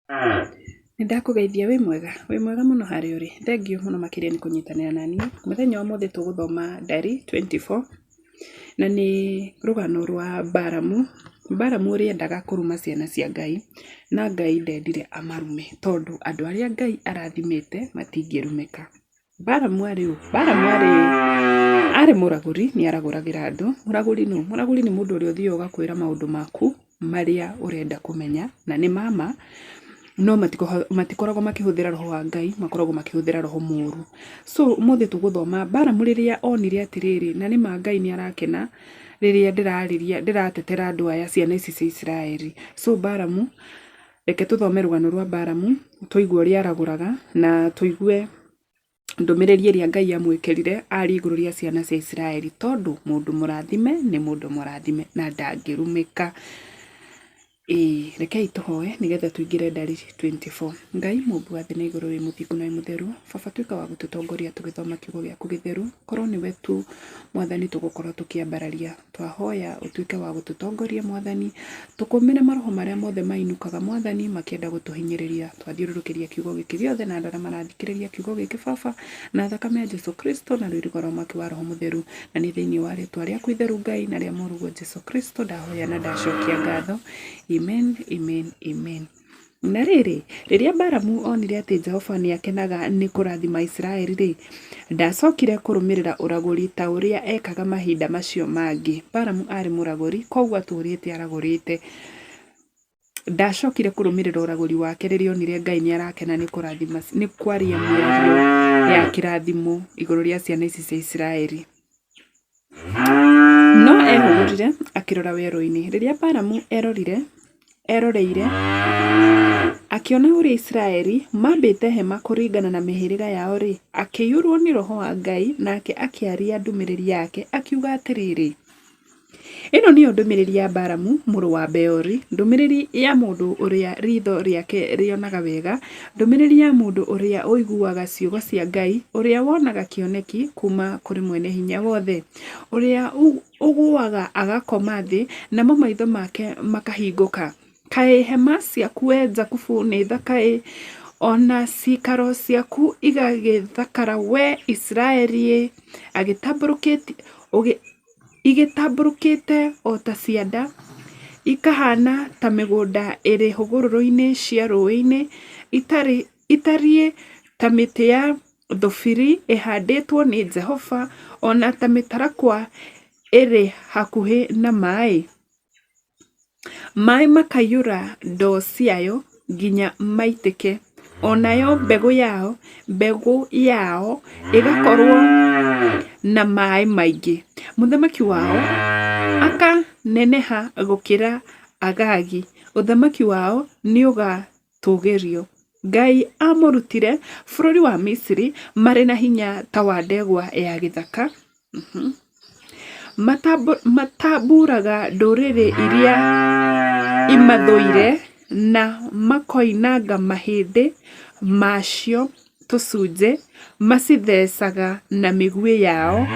Nĩ ndakũgeithia wĩ mwega? Wĩ mwega mũno harĩa ũrĩ. Thengiũ mũno makĩria nĩ kũnyitanĩra naniĩ. Mũthenya wa ũmũthĩ tũgũthoma Ndari 24 na nĩ rũgano rwa Balamu. Balamu ũrĩa endaga kũruma ciana cia Ngai na Ngai ndendire amarume tondũ andũ arĩa Ngai arathimĩte matingĩrumĩka. Balamu arĩ ũ? Balamu arĩ arĩ mũragũri, nĩ aragũragĩra andũ. Mũragũri nũ? Mũragũri nĩ mũndũ ũrĩa ũthiaga ũgakwĩra maũndũ maku marĩa ũrenda kũmenya na nĩ ma ma, no matikoragwo makĩhũthĩra roho wa Ngai, makoragwo makĩhũthĩra roho mũru. So ũmũthĩ tũgũthoma Balamu rĩrĩa onire atĩrĩrĩ, na nĩ ma Ngai nĩ arakena rĩrĩa ndĩrarĩria ndĩratetera andũ aya ciana ici cia Isiraeli. So Balamu, reke tũthome rũgano rwa Balamu, tũigue ũrĩa aragũraga na tũigue ndũmĩrĩri ĩrĩa Ngai amwĩkĩrire arie igũrũ rĩa ciana cia Isiraeli, tondũ mũndũ mũrathime nĩ mũndũ mũrathime na ndangĩrumĩka. Ĩĩ rekei tũhoe nĩgetha tũingĩre Ndari 24. Ngai mũmbi wa thĩ na igũrũ wĩ mũthingu na wĩ mũtheru, baba tuĩka wa gũtũtongoria tũgĩthoma kiugo gĩaku gĩtheru, korwo nĩwe tu Mwathani tũgũkorwo tũkĩambararia. Twahoya ũtuĩke wa gũtũtongoria Mwathani, tũkũmĩre maroho marĩa mothe mainũkaga Mwathani makĩenda gũtũhinyĩrĩria. Twathiũrũrũkĩria kiugo gĩkĩ gĩothe na andũ arĩa marathikĩrĩria kiugo gĩkĩ Baba, na thakame ya Jesu Kristo na rũirigo rwa mwaki wa Roho Mũtheru. Na nĩ thĩinĩ wa rĩtwa rĩaku itheru Ngai na rĩa Mũrũguo Jesu Kristo ndahoya na ndacokia ngatho. Amen, amen, amen. Na rĩrĩ, rĩrĩa Balamu onire atĩ Jehova nĩakenaga nĩ kũrathima Isiraeli-rĩ, ndacookire kũrũmĩrĩra ũragũri ta ũrĩa ekaga mahinda macio mangĩ. Balamu aarĩ mũragũri, kwoguo atũũrĩte aragũrĩte. Ndacookire kũrũmĩrĩra ũragũri wake rĩrĩa onire Ngai nĩarakena nĩ kũrathima, nĩ kwaria mĩario ya kĩrathimo igũrũ rĩa ciana ici cia Isiraeli. No ehũgũrire akĩrora werũ-inĩ. Rĩrĩa Balamu erorire, eroreire, akĩona ũrĩa Isiraeli maambĩte hema kũringana na mĩhĩrĩga yao-rĩ, akĩiyũrũo nĩ roho wa Ngai, nake akĩaria ndũmĩrĩri yake, akiuga atĩrĩrĩ, Ĩno nĩyo ndũmĩrĩri ya Balamu mũrũ wa Beori, ndũmĩrĩri ya mũndũ ũrĩa riitho rĩake rĩonaga wega, ndũmĩrĩri ya mũndũ ũrĩa ũiguaga ciugo cia Ngai, ũrĩa wonaga kĩoneki kuuma kũrĩ Mwene-Hinya-Wothe, ũrĩa ũgũaga agakoma thĩ, namo maitho make makahingũka. Kaĩ hema ciaku wee Jakubu nĩ thaka-ĩ, o na ciikaro ciaku igagĩthakara wee Isiraeli-ĩ! Igĩtambũrũkĩte o ta cianda, ikahaana ta mĩgũnda ĩrĩ hũgũrũrũ-inĩ cia rũũĩ-inĩ, itariĩ ta mĩtĩ ya thubiri ĩhandĩtwo nĩ Jehova, o na ta mĩtarakwa ĩrĩ hakuhĩ na maaĩ. Maĩ makaiyũra ndoo ciayo nginya maitĩke, o nayo mbegũ yao ĩgakorũo na maĩ maingĩ. Mũthamaki wao akaneneha gũkĩra Agagi, ũthamaki wao nĩũgatũũgĩrio. Ngai aamũrutire bũrũri wa Misiri marĩ na hinya ta wa ndegwa ya gĩthaka. Matambuuraga ndũrĩrĩ iria imathũire na makoinanga mahĩndĩ macio tũcunjĩ, macithecaga na mĩguĩ yao